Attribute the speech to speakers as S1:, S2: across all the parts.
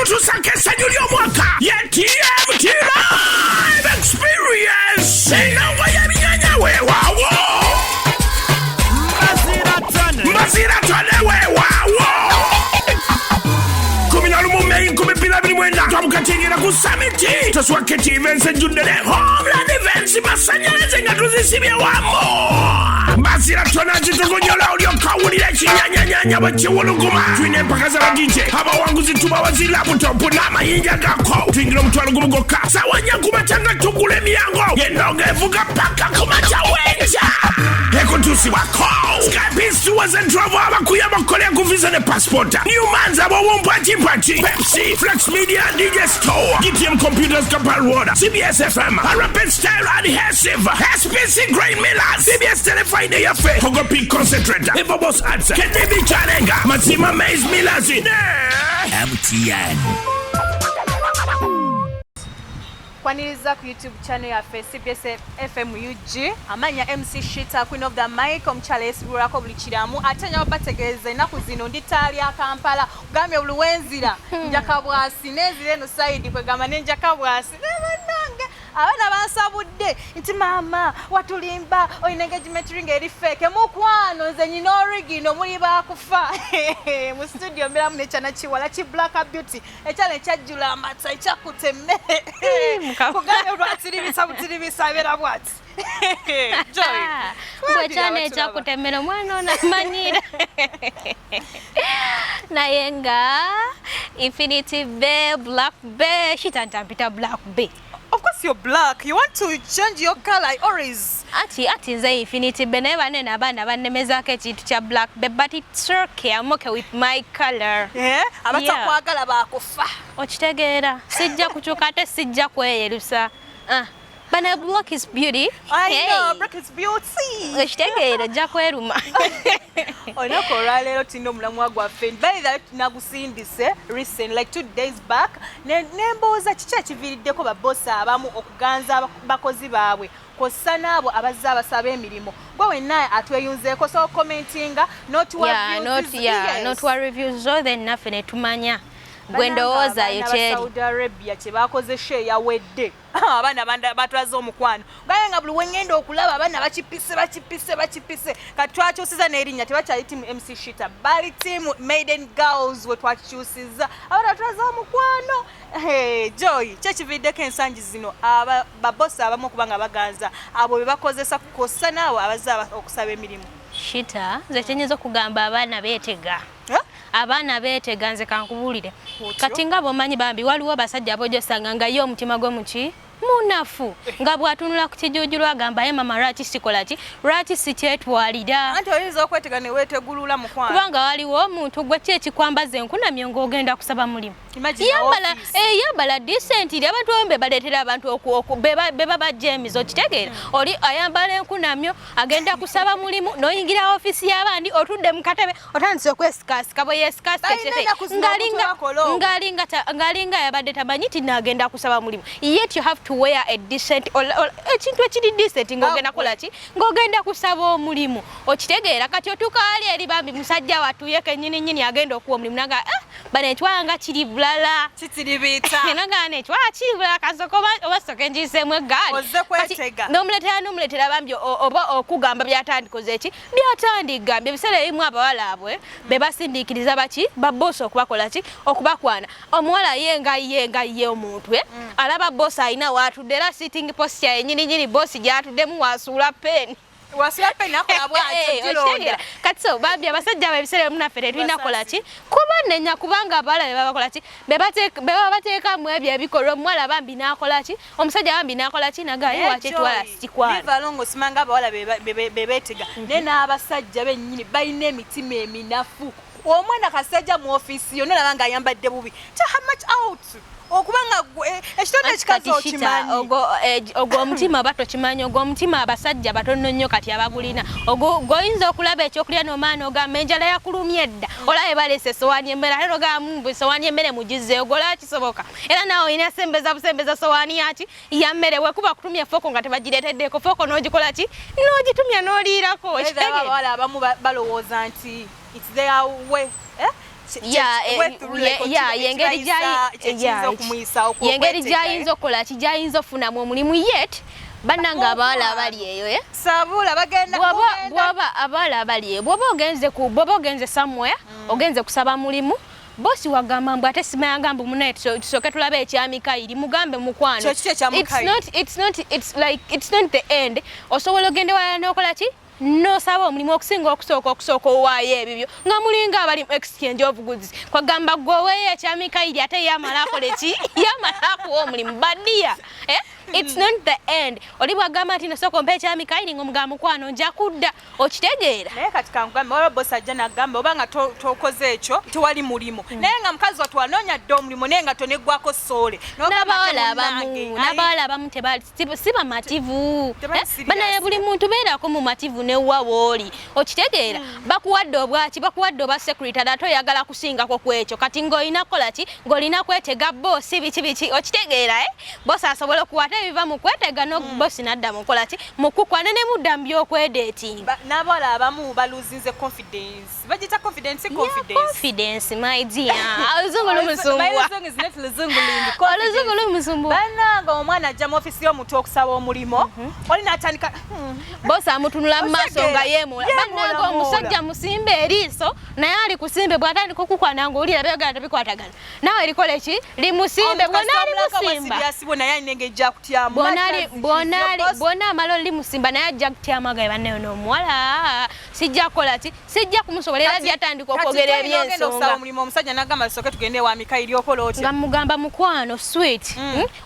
S1: Ekutuusako essanyu ly'omwaka ye TMT Live Experience. Enongo y'ebinyanya weewaawo. Mbazira tone weewaawo. 11 Meyi 2024 twamukatingira ku summit toswa Keti Events ejjudde ne Homeland Events masanyalaze nga tuzisibye wamu. Mbazira tona kitugunyola olyoka owulira ekinyanyanyanya bwe kiwuluguma. Tulina empaka z'aba DJ abawanguzi tubawa zi laputopu n'amayinja gako. Tuyingira 50,000 gwokka sawa 4 kumakya nga tugula emyango yenonga evuga paka kumakya wenja ekutuusibwako Skype Tours and Travel abakuyamba okukolera ku visa ne passport Newmans ab'obumpakimpaki Pepsi Flex Media DJ Store GTM Computers Kampala Road CBS FM Rapid Style Adhesive SPC Grain Millers CBS Telefine yaffe Kogopi Concentrator Evobos Ads KTB Charenga Mazima Maize Millers ne
S2: MTN.
S3: Kwaniriza ku YouTube channel yaffe CBS FM UG, amanya MC Shita, Queen of the Mic, omukyala yeesibulwako buli kiramu. Ate njaba bategeeza ennaku zino ndi ttaala lya Kampala, gambye buli wenzira njakabwasi nenzira eno side kwegamba nenjakabwasi nebannange abaana bansabudde nti maama watulimba olina engagement ring eri fake. Mukwano nze nyina original, muli bakufa. Mu studio mberamu nekyana kiwala ki Black Beauty, ekyana ekyajjula amata ekyakuta emmere kugambye lwatiribisa butiribisa abeera bwati. Joy,
S4: bwekyana ekyakuta emmere omwana ono amanyira naye nga Infinity Bay Black Bay shitantampita Black Bay.
S3: Of course you're black. You want to change your color always.
S4: Ati nze Infinity Bay naye banene abaana bannemezaako ekintu kya Black Bay, but it's okay, I'm okay with my color.
S3: Eh? Abatakwagala bakufa.
S4: Okitegeera sijja kukyuka ate sijja kweyerusa. Ah, but a black is beauty.
S3: I
S4: Hey.
S3: know, black is beauty.
S4: Okitegeera ojja kweruma.
S3: Olunaku olwaleero tulina omulamwa gwaffe. By the way, nagusindise recent like 2 days back ne mbuuza kiki ekiviiriddeko babosi abamu okuganza bakozi baabwe kw'ossa n'abo abazze abasaba emirimu. Gwe wenna atweyunzeeko so commentinga notuwa
S4: Yeah, not
S3: views.
S4: yeah,
S3: Yes.
S4: not wa reviews zo then naffe ne tumanya gwe ndowooza yo
S3: Abaana ba
S4: kyeri.
S3: Saudi Arabia kye bakoze show eyawedde, abaana batulaze omukwano gaye nga buli wengenda okulaba abaana bakipise bakipise bakipise. Kati twakyusiza n'erinnya, tebakyali tiimu MC Shita, bali tiimu Maiden Girls we twakikyusiza. Abaana batulaze omukwano. Hey, Joy, kyekiviiddeko ensangi zino babosi abamu okuba nga baganza abo be bakozesa kwossa n'abo abazze okusaba emirimu?
S4: Shita, nze kyenyinza okugamba abaana beetega.
S3: Eh?
S4: Abaana beetega, nze kankubuulire.
S3: Otyo?
S4: Kati nga bw'omanyi bambi waliwo abasajja abojosanga nga ye omutima gwe muki munafu nga bw'atunula ku kijuujulu agamba, "Ye mama, lwaki sikola ki, lwaki sikyetwalira?"
S3: Anti oyinza okwetega ne weetegulula, mukwano.
S4: Kubanga waliwo omuntu gwe ki ekikwambaza enkunamyo ng'ogenda kusaba mulimu?
S3: Imagine
S4: Yambala
S3: office.
S4: Yambala decent. Abantu abamu be baleetera abantu be baba emizo okitegeera oli ayambala enkunamyo agenda kusaba mulimu n'oyingira ofiisi y'abandi otudde mu katebe otandise okwesikasika bwe yesikasika.
S3: Balina ennaku zino omuntu bakola ogwo.
S4: Ng'alinga yabadde tamanyi ti naagenda kusaba mulimu, yet you have to wear a decent ekintu ekiri decent ng'ogenda kukola ki, ng'ogenda kusaba omulimu, okitegeera? Kati otuuka wali eri bambi musajja watuye kennyini nnyini agenda okuwa omulimu naga, "Ah, bano ekiwanga kiri bulala."
S3: Kitiribiita.
S4: Nagana ekiwanga kiri bulala kasooka oba soka enjiseemu eggaali.
S3: Ozze kwetega.
S4: Kati n'omuleetera bambi oba okugamba byatandikoze eki byatandigambye. Ebiseera ebimu abawala abwe be basindiikiriza baki babosi okubakola ki, okubakwana. Omuwala ye nga ye omuntu alaba bosi alina waatudde era sitting posture yenyini nyini bosi gy'atuddemu wasuula peni.
S3: Wasula peni akola bwatyo gironda.
S4: Okitegeera? Kati so bambi abasajja abo ebiseera ebimu naffe tetulina kola ki kubanenya kubanga abawala be babakola ki be baba bateekamu ebyo ebikolwa. Omuwala bambi n'akola ki, omusajja bambi n'akola ki nagaye wakyetwala sikikwana.
S3: Live osimanga abawala be beetega naye n'abasajja bennyini balina emitima eminafu. Omwana kasajja mu ofiisi yonna olaba ng'ayambadde bubi. How much out okuba nga ekitonde ekikazi okimanyi.
S4: Ogwo omutima oba tokimanyi, ogwo omutima abasajja batono nnyo kati abagulina. Ogwo gwoyinza okulaba ekyokulya n'omaana ogamba enjala yakulumye edda, olabe baleese esowaani emmere ate nogamba mbu esowaani emmere mugizeeyo. Gwolaba kisoboka? Era naawe olina sembeza busembeza sowaani yaki ya mmere wekuba kutumya fooko nga tebagireeteddeko fooko n'ogikola ki n'ogitumya n'oliirako.
S3: Either
S4: Okitegeera?
S3: Abawala abamu balowooza nti it's their way, eh?
S4: Yengeri gyayinza okukola ki, gyayinza okufunamu omulimu. Yet bannange, abawala abali eyo, eh?
S3: Sabula bagenda.
S4: Bw'oba abawala abali eyo, bw'oba ogenze somewhere, ogenze kusaba mulimu, bosi wagamba mbu ate simayanga, mbu munaye tusooke tulabe ekyamikayiri, mugambe mukwano,
S3: Kyo ki ekya
S4: it's
S3: Mikayiri?
S4: not, it's not, it's like, it's not the end. Osobola ogenda ewalala n'okola ki, nosaba omulimu, okusinga okusooka owaayo ebibyo nga mulinga abali mu exchange of goods. Kwagamba gwe oweeyo ekyamikayiri, ate yamala akole ki, yamala akuwa omulimu. Badia, eh? It's not the end. Oli bwagamba nti nasooka ompa ekyamikayiri, ng'omugamba mukwano nja kudda, okitegeera?
S3: Naye kati kankugambe, waliwo bosi ajja nagamba oba nga tokoze ekyo tewali mulimu, naye nga mukazi wattu wanoonya dda omulimu, naye nga toneggwako soole.
S4: N'abawala abamu, n'abawala abamu tebali si bamativu.
S3: Tebali
S4: Eh,
S3: serious.
S4: Banaye buli muntu beerako mumativu newa wooli, okitegeera? Bakuwadde obwaki, bakuwadde obwa secretary, ate oyagala kusingako ku ekyo. Kati ng'olina kukola ki? Ng'olina kwetega bosi, biki biki, okitegeera, eh? Bosi asobola okuwa, ate ebiva mu kwetega no bosi nadda mukola ki, mukukwana ne mudda mu byokwedeetinga.
S3: N'abawala abamu baluzinze confidence, bagita confidence.
S4: Yeah,
S3: Confidence.
S4: Confidence, my dear. Oluzungu lumusumbuwa.
S3: Oluzungu is not luzungu limbi.
S4: Oluzungu lumusumbuwa.
S3: Bannange, omwana ajja mu ofisi y'omuntu okusaba omulimu, oli n'atandika
S4: Bosi amutunula mu maaso nga yeemula.
S3: Yeemula,
S4: Bannange,
S3: moola.
S4: omusajja musimbe eriiso, naye ali kusimbe, bw'atandika okukwana ng'owulira byogera tebikwatagana naawe, erikola ki, limusimbe. Bw'ona alimusimba,
S3: Bwona naye alina engeri gyakutyamu.
S4: Bw'ona amala olimusimba, naye ajja kutyamu, agaye bannayo n'omuwala sijja kukola ki, sijja kumusobola, era ajja atandika okwogera ebyensonga.
S3: Omulimu, omusajja n'agamba tusooke tugende ewa Mikayiri, okola otya?
S4: Nga mugamba mukwano sweet,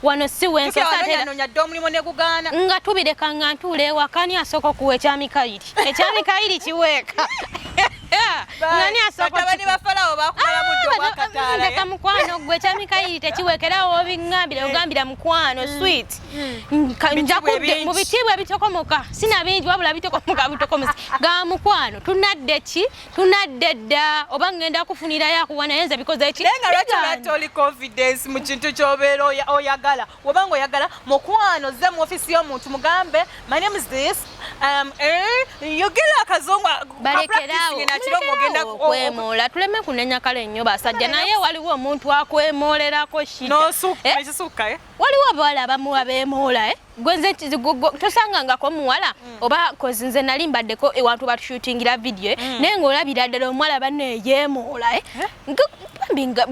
S4: Wano si wensosa ate era
S3: Anoonya dda omulimu ne gugaana.
S4: Nga tubireka, nga ntuula ewaka, ani asooka okuwa ekyamikayiri? Ekyamikayiri kiweeka ngani asooka?
S3: Batabani ba Falawo bakumalamu dda obwakataala.
S4: Ndeka mukwano gwe, ekyamikayiri tekiweekera, wobiŋŋambira ogambira mukwano sweet. Nja
S3: Bitiibwa
S4: kudde
S3: ebingi.
S4: Mu bitiibwa ebitokomoka, sina bingi wabula bitokomoka butokomosi. Ga mukwano, tunadde ki, tunadde dda, oba ŋŋenda kufunirayo akuwa, naye nze bikoze ki?
S3: Naye nga lwaki
S4: Bigaanye.
S3: olwati oli confidence mu kintu ky'obeera oyagala? Wobanga oyagala mukwano, zze mu ofisi y'omuntu, mugambe my name is this, yogera akazungu.
S4: Balekeraawo, mulekerawo okwemoola, tuleme kunenya kale nnyo basajja, naye waliwo omuntu akwemoolerako shita. Eh?
S3: Nekisukka.
S4: Waliwo abawala abamu abeemoola, eh? Gwe nze tosangangako omuwala oba kozi nze nali mbaddeko ewantu batushutingira video, eh? Naye ng'olabira ddala omuwala banne yeemoola, eh? Bambi nga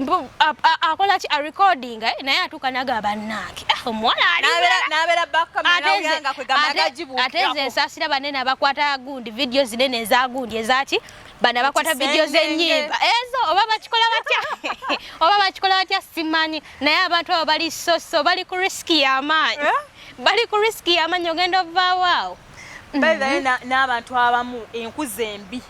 S4: akola ki, arecording, eh? Naye atuuka naga bannange, ah, omuwala ali
S3: N'abeera
S4: Ate nze-
S3: bakamera kwegamba
S4: ate nze nsaasira banene abakwata gundi video zinene eza gundi ezaki, bano abakwata video z'ennyimba ezo, oba bakikola batya, oba bakikola batya simanyi, naye abantu abo bali soso, bali ku risk y'amaanyi.
S3: Eh?
S4: Bali ku risk y'amaanyi, ogenda ovaawo awo.
S3: By the way, n'abantu abamu enkuza embi.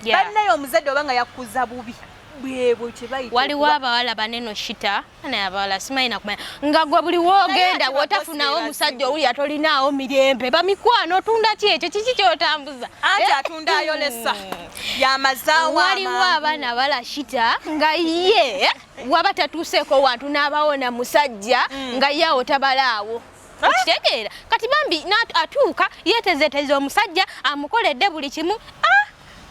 S3: Bannaye, omuzadde oba nga yakuza bubi, bwebwe kyebayita
S4: Waliwo abawala banene shita, naye abawala simanyi nakumanya nga gwe buli woogenda
S3: Naye ate
S4: bw'otafunawo
S3: babosi
S4: omusajja owulira tolinaawo mirembe. Bamikwano, otunda ki ekyo? Kiki kyotambuza?
S3: Anti
S4: Eh?
S3: atunda ayolesa yamazaawo.
S4: Waliwo abaana balashita nga ye waba tatuuseeko wantu n'abawona musajja nga ye awo tabalaawo, okitegeera? Kati bambi atuuka yeetezeeteze omusajja amukoledde buli kimu, ah,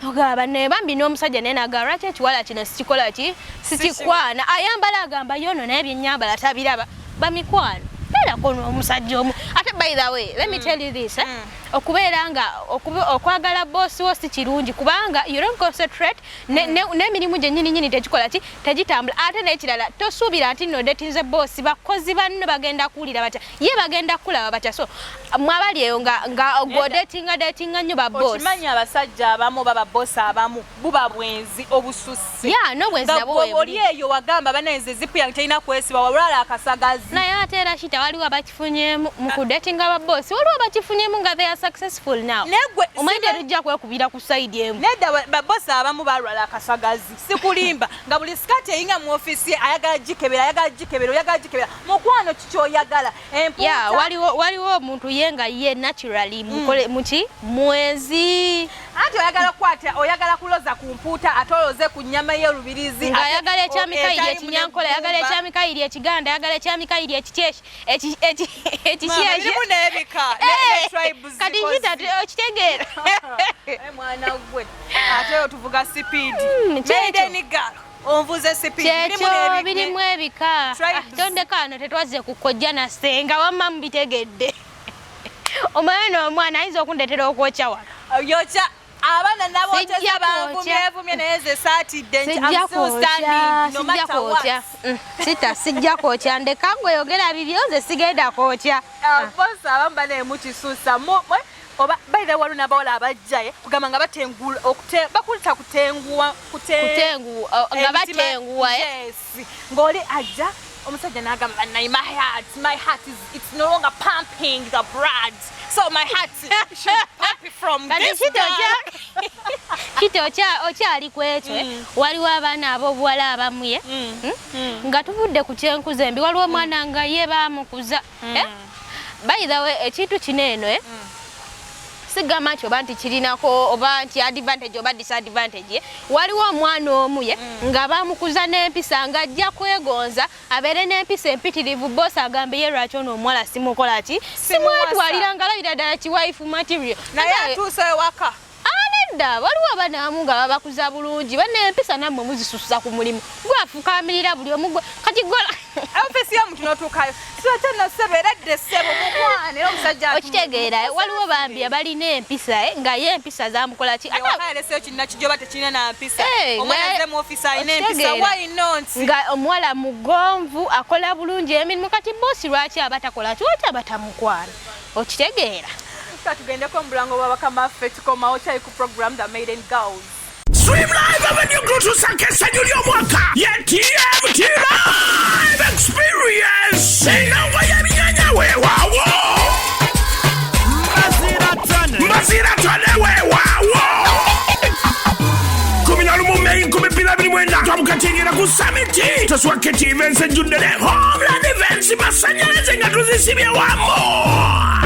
S4: ogaba naye bambi n'omusajja naye nagamba lwaki ekiwala kino sikikola ki, sikikwana, ayambala agamba yono naye byenyambala tabiraba. Bamikwano, beerako n'omusajja omu. Ate by the way, let me tell you this, eh? Okubeera nga okwagala bosi wo si kirungi, kubanga you don't concentrate n'emirimu gyennyini nyini tegikola ki, tegitambula. Ate n'ekirala, tosuubira nti nno odetinze bosi, bakozi banno bagenda kuwulira batya, ye bagenda kulaba batya? So mwabali eyo nga gwodetinga detinga nnyo ba bosi.
S3: Okimanyi abasajja abamu oba babosi abamu buba bwenzi obususse.
S4: Ya, n'obwenzi
S3: Nga
S4: nabwo
S3: gwe
S4: weebuli.
S3: oli eyo wagamba banaye nze zipu yange terina kwesiba, wabulala akasagazi.
S4: Naye ate era shita, waliwo abakifunyemu mu kudetinga babosi, waliwo abakifunyemu nga they are successful now.
S3: Naye gwe
S4: Omanyi terujja kwekubira ku side emu.
S3: Nedda, babosi abamu balwala akasagazi, sikulimba, nga buli sikati eyinga mu ofiisi ye ayagala gikebera, ayagala gikebera, oyagala gikebera. Mukwano, kikyoyagala? Empuuta.
S4: Ya, waliwo omuntu ye nga ye naturally mukole muki, mwezi.
S3: Anti oyagala kukwata, oyagala kuloza ku mpuuta, ate oloze ku nnyama y'olubirizi.
S4: Ng'ayagala ekyamikayiri
S3: etalimu
S4: ekinyankola, ayagala
S3: n'eggumba.
S4: Ekyamikayiri ekiganda, ayagala ekyamikayiri ekikyeshi
S3: Maama,
S4: ekikyeshi.
S3: birimu n'ebika ne tribes.
S4: Kati
S3: zikoze.
S4: kita okitegeera?
S3: Eh, mwana gwe, ate otuvuga speed.
S4: Kyekyo.
S3: Maiden girl. Onvuze sipi.
S4: Kyekyo birimu ebika. Tondeka wano tetwazze kukojja na ssenga, wamma mubitegedde. Omwana omwana ayinza okundeetera okwokya wano.
S3: Yokya abaana nabokyeza banvumyevumye naye nze saatidde nti I'm still standing no matter what.
S4: Sita sijja kwokya, ndeka gwe yogera bibyo nze sigenda kwokya.
S3: Bosi abamu banaye mukisusa oba by the way waliwo n'abawala abajja kugamba nga batengula bakulita kutenguwa
S4: nga batenguwa.
S3: Yes, ng'oli ajja omusajja n'agamba bannaye my heart is it's no longer pumping the blood, so my heart should pump from this girl.
S4: Kiti okyali ku ekyo, waliwo abaana ab'obuwala abamu nga tuvudde ku kyenkuza embi, waliwo omwana nga ye baamukuza. By the way, ekintu kino eno sigamba nti oba nti kirinako oba nti advantage oba disadvantage. Waliwo omwana omu ye nga bamukuza n'empisa nga ajja kwegonza abeere n'empisa empitirivu, boss agambe ye lwaki ono omuwala simukola ki, simwetwalira nga alabira ddala kiwife material.
S3: Naye atuuse ewaka.
S4: Nedda, waliwo abaana abamu nga babakuza bulungi, banna empisa nammwe muzisusa ku mulimu, gwafukamirira buli omu kati gola
S3: Ofisi y'omuntu n'otuukayo siwate nno ssebo era dde ssebo mukwane era omusajja
S4: Okitegeera, waliwo bambi abalina empisa nga ye empisa zamukola ki,
S3: ewaka yaleseyo kirina kijoba tekirina na mpisa, omwana azze mu ofisi alina empisa, why not?
S4: Nga omuwala mugonvu akola bulungi emirimu, kati bosi lwaki aba takola ki, lwaki aba tamukwana? Okitegeera.
S3: Tugendeko mu bulango bwa bakama ffe, tukomawo kyali ku program The Maiden Girls.
S1: Stream Live Avenue kutusaka essanyu ly'omwaka ye TMT Live Experience enongo y'ebinyanya weewaawo Mbazira Tone weewaawo 11 Meyi 2024 twamukakyengera ku Summit Toswa Keti Events ejjudde ne Homeland Events masanyalaze nga tuzisibye wamu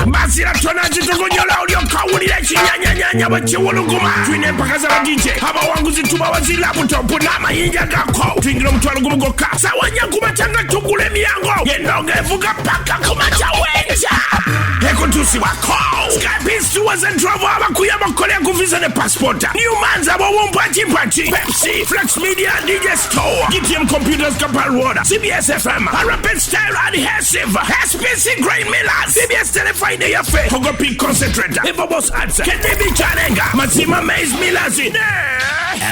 S1: Mbazira Tone akitugunyola olyoka owulira ekinyanyanyanya bwe kiwuluguma. Tulina empaka z'aba DJ, abawanguzi tubawa zi laptop n'amayinja gako. Tuyingira 50,000 gwokka, sawa 4 kumakya nga tugula emyango endongo evuga paka kumakya wenja ekutuusibwako Skype Tours and Travel abakuyamba okukolera ku visa ne passport, Newmans ab'obumpakimpaki, Pepsi, Flex Media, DJ Store, GTM Computers, Kampala Road, CBS FM, Rapid Style Adhesive, SPC Grain Millers, CBS Telefine yaffe, Kogopi Concentrator, Evobos Ads, KDB Charenga, Mazima Maize Millers ne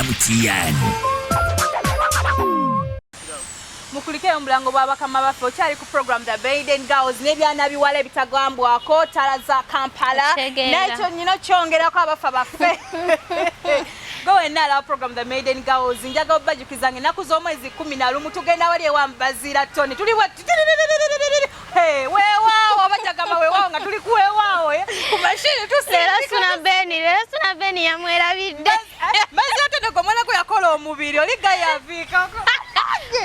S2: MTN.
S3: Mukulikeyo omulango bw'abakama baffe, okyali ku program The Maiden Girls n'ebyana biwala ebitagambwako tala za Kampala.
S4: Okitegeera.
S3: Nakyo nyina kyongerako abafa baffe gwe wenna alaba program The Maiden Girls, njagala obajjukiza nga ennaku z'omwezi 11 tugenda wali ewa Mbazira Tony, tuli weewaawo abajagamba weewaawo nga tuli ku weewaawo ku mashini.
S4: Leero Suna Beni, leero Suna Beni yamwerabidde.
S3: Mbazira Tony gwe omwana gwe yakola omubiri oli gayaviikako.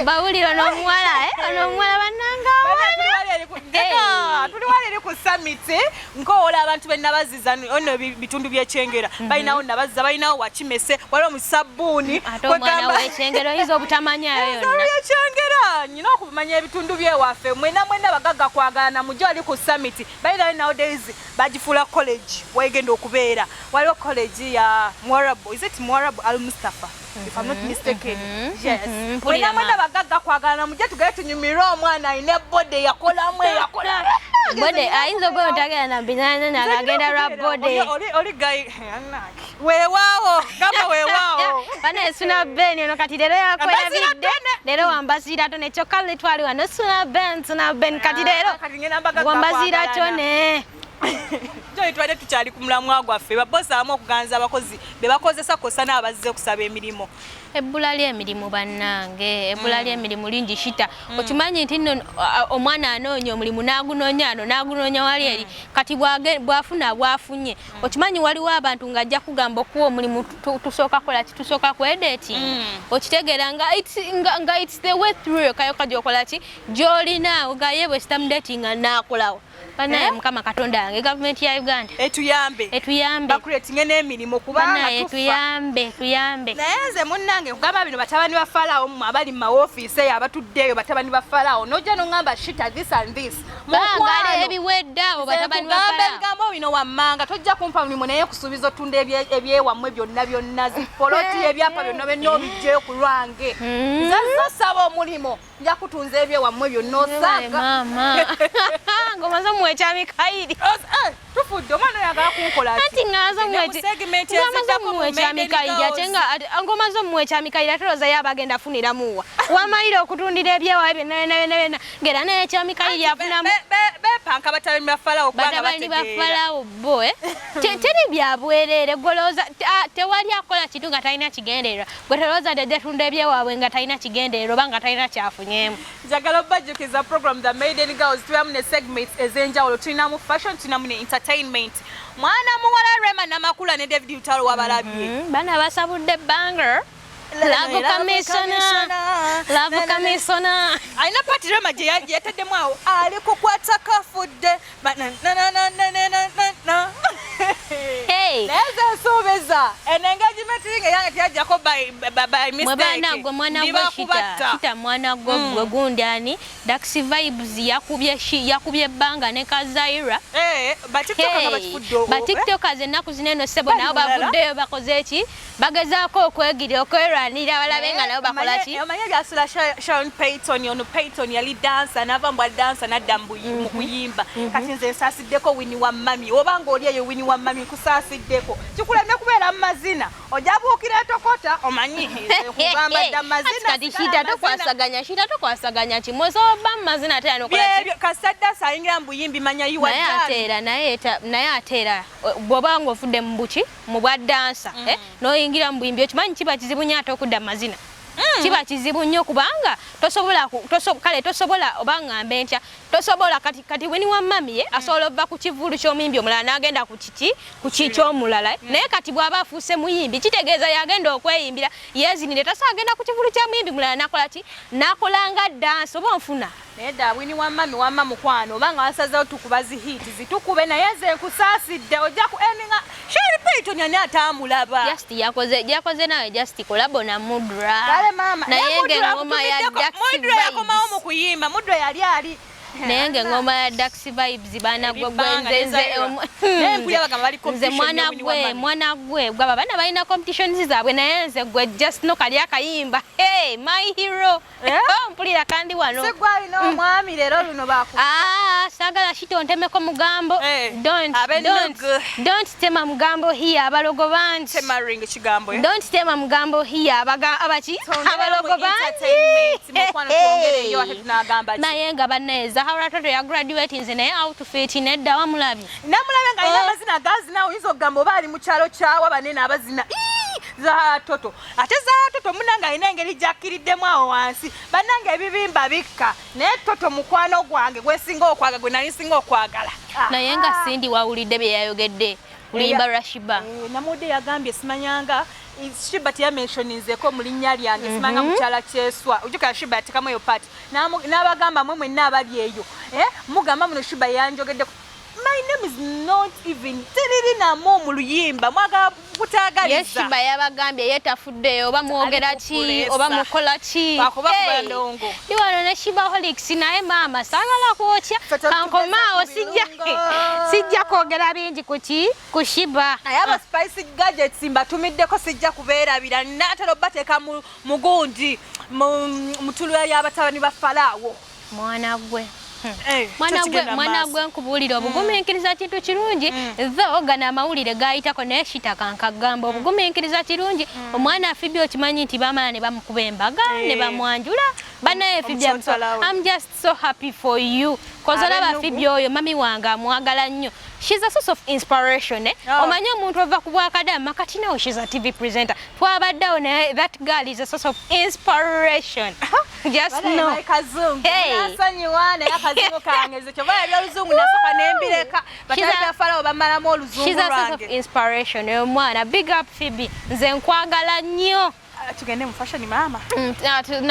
S4: Bawulira ono omuwala, ono omuwala bannanga awana.
S3: Tuli wali eri ku Summit nkoowola abantu benabaziza ono bitundu byekyengera balinawo nabaziza, balinawo wakimese, waliwo mu sabbuuni.
S4: Ate omwana w'ekyengero oyinza obutamanyayo yonna.
S3: Ekyengera nyina okumanya ebitundu byewaffe mwena mwena bagagga kwagalana mujje wali ku Summit. By the way, nowadays bagifuula college wegenda okubeera, waliwo college ya Mwarabu, is it Mwarabu Al Mustafa, if I'm not mistaken? Yes.
S4: Mpulira
S3: Mwena mwena bagagga kwagalana mujje tugende tunyumirwe omwana alina body yakolamu eyakola.
S4: Body ayinza okuba otagenda na mbinana nagagenda lwa body.
S3: Oli guy weewaawo gamba weewaawo.
S4: Bana Suna Ben ono kati leero yakwerabidde, leero wambazira Tone kyokka luli twali wano Suna Ben, Suna Ben, kati leero
S3: Kati ngenda mbagagga
S4: wambazira
S3: kwagalana.
S4: Tone.
S3: Joyi twali tukyali ku mulamwa gwaffe, babosi abamu okuganza abakozi be bakozesa kosa n'abazze okusaba emirimu.
S4: Ebbula ly'emirimu bannange, ebbula ly'emirimu lingi shita. Okimanyi nti nno omwana anoonya omulimu n'agunoonya ano n'agunoonya wali eri, kati bw'afuna bw'afunye, okimanyi waliwo abantu ng'ajja kugamba okuwa omulimu tusooka kola ki, tusooka kwedatinga. Okitegeera nga it's the way through kayoka gy'okola ki gy'olina ogaye bwe sitamudatinga naakolawo. Banaye Mukama Katonda wange, gavumenti ya Uganda
S3: etuyambe,
S4: etuyambe,
S3: bakuletinge n'emirimu kubanga
S4: banaye
S3: tufa.
S4: Tuyambe, tuyambe.
S3: Naye nze munnange nkugamba bino, batabani ba Falaawo mmwe abali mu mawofiisi eyo abatuddeeyo, batabani ba Falaawo, n'ojja n'oŋŋamba shita this and this.
S4: Baagala
S3: Mukwano,
S4: ebiwedde abo
S3: nze
S4: batabani ba
S3: nkugamba
S4: Falaawo.
S3: Ebigambo bino wammanga, tojja kumpa mulimu, naye kusuubiza otunda ebyewammwe byonna byonna, zipoloti, ebyapa byonna byonna obijjeyo ku lwange. Nze nsosaba omulimu, nja kutunza ebyewammwe byonna
S4: Webale
S3: osaaga.
S4: Maama ng'omaze omuwa ekya Mikayiri.
S3: Tufudde, omwana oyo agala kunkola ki?
S4: Anti ŋŋanze
S3: Ne mu segment eziddako mu
S4: omuwa ekya
S3: Maiden
S4: Mikayiri ate
S3: Girls.
S4: nga ng'omaze omuwa ekya Mikayiri, ate olowooza ye aba agenda afuniramuwa wamalira okutundira ebyewawe byonna byonna byonna byonna, ng'era naye ekya Mikayiri afunamu.
S3: Bepanka batabani ba Falawo kubanga
S4: Batabani ba
S3: bategeera.
S4: Falawo bo teri byabwereere. Golowooza tewali akola kintu nga talina kigendererwa. Gwe tolowooza nti ajja tunda ebyewaabwe nga talina kigendererwa oba nga talina kyafunyeemu.
S3: Njagala obajjukiza program The Maiden Girls, tubeeramu ne segments ez'enjawulo, tulinamu fashion, tulinamu ne entertainment. Mwana muwala Rema Namakula ne David Lutalo wabalabye?
S4: Bana basabudde banger. Love Commissioner. Love Commissioner.
S3: Alina part Rema gye yataddemu awo ali kukwata kafudde. Ba- na- na- na- na- na- na- na- na- na.
S4: Hey.
S3: Naye nze nsuubiza eno engagement ring eyange teyajjako by
S4: Mwe
S3: mistake.
S4: baana gwe, mwana gwe
S3: Ndiba
S4: shita
S3: kubatta.
S4: shita, mwana gwe gwe gundi ani Dax Vibes yakubye yakubye ebbanga ne Kazaira.
S3: Eh, ba TikToker nga bakifudde
S4: Ba TikTokers ennaku zino eno ssebo
S3: Bali
S4: nabo
S3: bulala.
S4: bavuddeyo bakoze eki, bagezaako okwegira okwerwanira balabe nga nabo bakola ki.
S3: Omanyi ebyasula Sharon Payton? Ono Payton yali dansa, n'ava mbwa dansa n'adda mu kuyimba. Kati nze nsaasiddeko Winnie wa Mami. Oba ng'oli eyo Winnie wa Mami, nkusaasiddeko, kikulemye kubeera mu mazina, ojja buukira etokota. Omanyi nze nkugamba dda mazina,
S4: Kati
S3: sigala
S4: shita
S3: mazina.
S4: Tokwasaganya, shita tokwasaganya kimu, osobola obba mu mazina ate anokola ki?
S3: Byebyo, kasita dansa ayingira mu buyimbi, manya you are
S4: Naye
S3: done.
S4: ate era naye ate era bw'oba ng'ofudde mu buki mu bwa dansa n'oyingira mu buyimbi, okimanyi kiba kizibu nnyo ate okudda mu mazina. Kiba kizibu nnyo kubanga tosobola kale tosobola, oba ŋŋambe ntya, tosobola kati Winnie wa Mami ye asobola ova ku kivulu ky'omuyimbi omulala n'agenda ku kiki ku ky'omulala. Naye kati bw'aba afuuse muyimbi, kitegeeza yagenda okweyimbira yeezinire, tasobola agenda ku kivulu kya muyimbi mulala n'akola ki, n'akola nga dansi oba onfuna.
S3: Naye dda Winnie wa Mami, wamma mukwano, obanga wasazeewo tukuba zi hit zitukube, naye nze nkusaasidde, ojja ku eninga Sharon Payton ani ataamulaba.
S4: Just yakoze nawe just collabo na Mudra.
S3: Kale maama,
S4: naye ng'engoma ya Dax
S3: Mudra yakomawo mu
S4: Vibes
S3: kuyimba. Mudra yali ali
S4: Naye ng'engoma ya Dax Vibes, baana gwe gwe
S3: Ebibanga
S4: nze
S3: ne
S4: nze
S3: Zaira. Naye mpulira bagamba bali
S4: nze
S3: competition
S4: mwana
S3: ne Winnie wa
S4: gwe
S3: Mami.
S4: Mwana gwe gwaba baana balina competitions zaabwe, naye nze gwe just no kali akayimba, hey my hero.
S3: Eh?
S4: Oh, mpulira kandi wano.
S3: Si gwe alina omwami leero luno baku
S4: Ah, saagala shita ontemeko mugambo.
S3: Eh,
S4: Don't
S3: ab'ennugu.
S4: don't tema mugambo here, abalogo bangi.
S3: Temaring ekigambo, eh?
S4: Don't tema mugambo here, abaga abaki abalogo bangi.
S3: Mukwano, twongereyo ate tunagamba ki?
S4: Naye nga bannaye Zahara Toto ya graduate, nze naye outfit nedda, wamulabye?
S3: Namulabe nga alina
S4: Oh.
S3: amazina gazina, oyinza okugamba oba ali mu kyalo kyawa banene abazina. Ii, Zahara Toto, ate Zahara Toto munange alina engeri gyakkiriddemu awo wansi. Bannange ebibimba bikka, naye Toto mukwano gwange gwesinga okwagala, gwe nali nsinga okwagala.
S4: Naye nga Cindy wawulidde bye yayogedde kulimba Rashiba?
S3: Eh, namudde yagambye simanyanga Shiba teyamentioninzeko mu linnya lyange, simanga mukyala kyeswa. Ojjukira Shiba yatekamu eyo part n'abagamba mwe mwenna abali eyo, eh, mugamba muno Shiba yanjogeddeko. My name is not even teriri namo mu luyimba, mwagala
S4: Ye
S3: kutaagaliza.
S4: Shiba yabagambye ye tafuddeyo, oba mwogera
S3: Ali
S4: ki
S3: kukuleesa.
S4: oba mukola ki.
S3: Lwakuba kuba
S4: Hey,
S3: ndongo.
S4: ndi wano ne Shibaholics, naye maama saagala kwokya.
S3: Ffe tetugeza
S4: Kankomaawo
S3: ku
S4: sijja
S3: birungo.
S4: Sijja kwogera bingi ku ki ku Shiba.
S3: Naye aba Spice Gadgets mbatumiddeko, sijja kubeerabira, natera obateeka mu mugundi mu tulula y'abatabani ba Falaawo.
S4: Mwana gwe.
S3: Eh,
S4: Mwana gwe,
S3: tokigenda
S4: mwana
S3: maaso.
S4: gwe, nkubuulira, obugumiikiriza kintu kirungi. Tho gano amawulire gayitako, naye shitaka nkagamba obugumiikiriza kirungi. Omwana Fibi okimanyi nti bamala ne bamukuba embaga ne
S3: Eh.
S4: bamwanjula. Banaye Fibi,
S3: Omukyotalawe.
S4: I'm just so happy for you, 'cause olaba
S3: Ab'ennugu.
S4: Fibi oyo mami wange amwagala nnyo. She's a source of inspiration, eh?
S3: Oh.
S4: Omanyi omuntu ova ku bwakadama, kati nawe she's a TV presenter, twabaddeawo, naye that girl is a source of inspiration, just
S3: Banaye
S4: know.
S3: my kazungu.
S4: Hey.
S3: Nasonyiwa, naye akazungu kange nze kyova ebyoluzungu nasooka nembireka. Batali ba Falawo bamalamu oluzungu
S4: She's a source of
S3: lwange.
S4: inspiration oyo mwana. Big up Phoebe, nze nkwagala nnyo.
S3: Tugende mu fashion maama.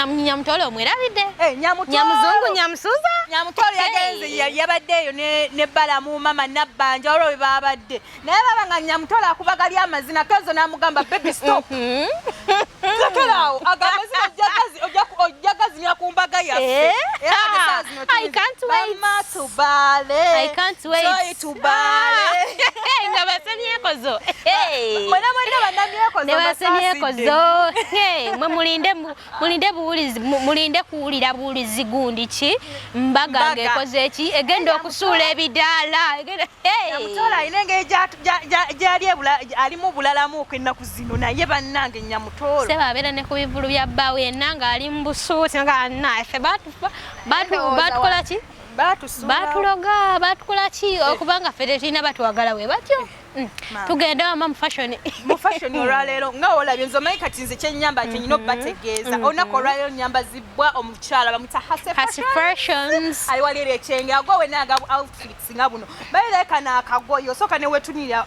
S4: Nyamutolo omwerabidde.
S3: Eh, Nyamutolo.
S4: Nyamuzungu nyamusuza.
S3: Nyamutolo yagenze yabadde eyo ne Balamu mama Nabbanja olwo bwe babadde. Naye baba nga Nyamutolo akubagali amazina Kenzo n'amugamba baby stop. Lekera awo agamba amazina ojja gazinya ku mbaga yaffe.
S4: Eh?
S3: Era kati essaawa zino
S4: I can't wait.
S3: Mama tubaale.
S4: I can't wait.
S3: Joy tubaale.
S4: Nga basemyekozo. Hey.
S3: Mwena mwena bannamyekozo
S4: Ne
S3: mbasaasidde.
S4: basemyekozo. Hey, mwe mulinde mulinde buwulizi mulinde kuwulira buwulizi gundi ki mbaga
S3: Mbaga.
S4: ng'ekoze ki egenda okusuula ebidaala. Hey.
S3: Nyamutoolo alina engeri gyali alimu bulalamuuko ennaku zino naye bannange Nyamutoolo.
S4: Seba abeera ne ku bivulu bya bbaawe yenna ng'ali mu busuuti nga naffe batukola ki?
S3: Batusuula.
S4: Batuloga, batukola ki? Okubanga ffe tetulina batwagala bwe batyo.
S3: Maama.
S4: Tugende wama mu fashion.
S3: Mu fashion olwaleero nga olabye nze omanyi kati nze kyennyamba kye nnina okubategeeza. Olunaku olwaleero nnyambazibwa omukyala bamuyita Hase
S4: Hase
S3: Fashion.
S4: Fashions.
S3: Ali wali eri ekyenge agwa wenna aga outfits nga buno. Babeera kano akagoye osooka ne weetunira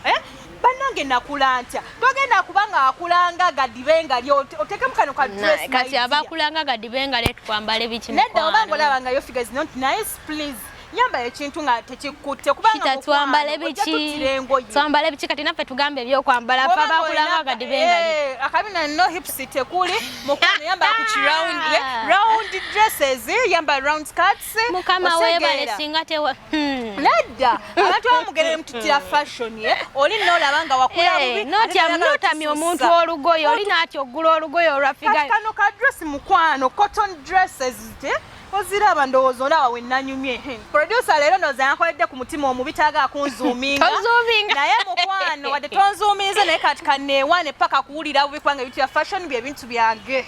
S3: bannange nakula ntya togenda kubanga akulanga gadibe nga lyo oteekemu kano ka dress
S4: Kati
S3: my dear.
S4: abakulanga gadibe nga letu twambale biki
S3: Nedda obanga
S4: mukwano.
S3: olaba nga your figure is not nice, please nyamba ekintu nga tekikutte kubanga
S4: Kita twambale
S3: mukwano, ojja
S4: biki
S3: tuttira engoye.
S4: Twambale biki kati naffe tugambe ebyokwambala ffe
S3: Bw'oba
S4: abakulanga
S3: ng'olina-
S4: gadibe nga lyo.
S3: Akabina no hips tekuli mukwano yamba ku round, round dresses yamba round skirts.
S4: Mukama
S3: osegeera.
S4: weebale singa tewa
S3: Nedda abantu abamugerere mututira fashion oli n'olaba nga wakula bubi, ate n'olaba
S4: Notamya
S3: tusussa.
S4: omuntu olugoye oli n'atya oggula olugoye olwa
S3: Kati
S4: figa.
S3: kano ka dress mukwano cotton dresses te oziraba ndowooza olaba we nanyumye. Producer leero ndowooza yankoledde ku mutima omubi taaga kunzuuminga.
S4: Tonzuuminga.
S3: Naye mukwano wadde tonzuuminze naye kati kaneewane paka kuwulira bubi kubanga ebintu bya fashion bye bintu byange.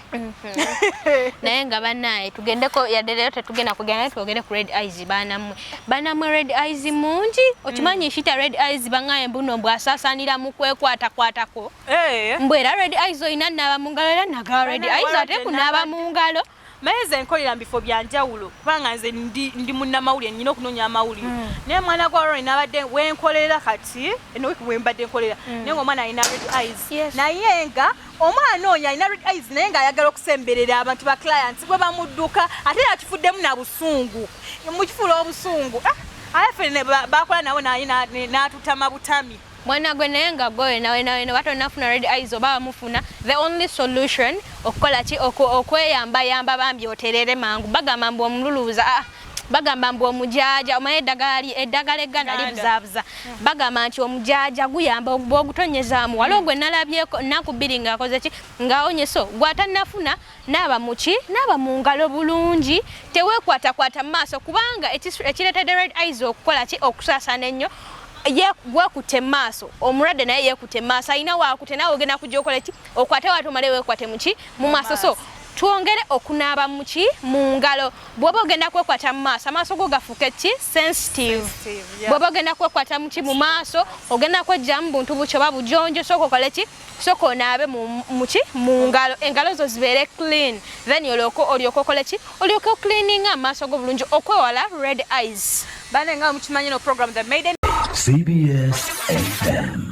S4: Naye nga bannaye tugendeko yadde leero tetugenda kugenda naye twogere ku red eyes baanammwe. Baanammwe red eyes mungi okimanyi shita red eyes bangaye mbuno mbwasaasaanira mu kwekwatakwatako. Mbu era red eyes olina naaba mu ngalo era nagala red
S3: Bannange
S4: eyes
S3: waliwo
S4: ate
S3: gye
S4: kunaaba
S3: naabadde.
S4: mu ngalo.
S3: Naye nze nkolera mu bifo bya njawulo kubanga nze ndi munnamawulire nnina okunoonya amawulire. Naye mwana gwa Rory nabadde wenkolera kati eno wiiki bwe mbadde nkolera naye ng'omwana alina red eyes. Naye nga omwana oyo alina red eyes naye ng'ayagala okusemberera abantu ba clients bwe bamudduka ate yakifuddemu na busungu mukifuula obusungu. Aye ffe ne bakola nabo naye n'atutama butami.
S4: Mwana gwe naye nga gwe nawe nawe nawe tonafuna red eyes oba bamufuna the only solution okukola ki okweyambayamba bambi oterere mangu bagamba mbu omululuuza bagamba mbu omujaaja omanyi eddagala egganda
S3: Ganda.
S4: libuzaabuza bagamba nti omujaaja guyamba bw'ogutonyezaamu waliwo gwe nalabyeko nnaku bbiri ng'akoze ki ng'awonye so gw'atannafuna naaba mu ki naaba mu ngalo bulungi teweekwatakwata mu maaso kubanga ekireetedde red eyes okukola ki okusaasaana ennyo gwekutte mu maaso omulwadde naye yeekutte mu maaso alina waakute naawe ogenda kujja okola ki okwate waate omale weekwate mu ki mu maaso so twongere okunaaba mu ki mu ngalo bw'oba ogenda kwekwata mu maaso amaaso go gafuuke ki sensitive.
S3: Sensitive, yeah.
S4: Bw'oba ogenda kwekwata mu ki mu maaso ogenda kwejjamu buntu buki oba bujonjo sooka okole ki sooka onaabe mu ki mu ngalo engalo zo zibeere clean then olyoke okole ki olyoke ocleaninga amaaso go bulungi okwewala red eyes.
S3: Bane nga mukimanyi no program The Maiden
S2: CBS FM.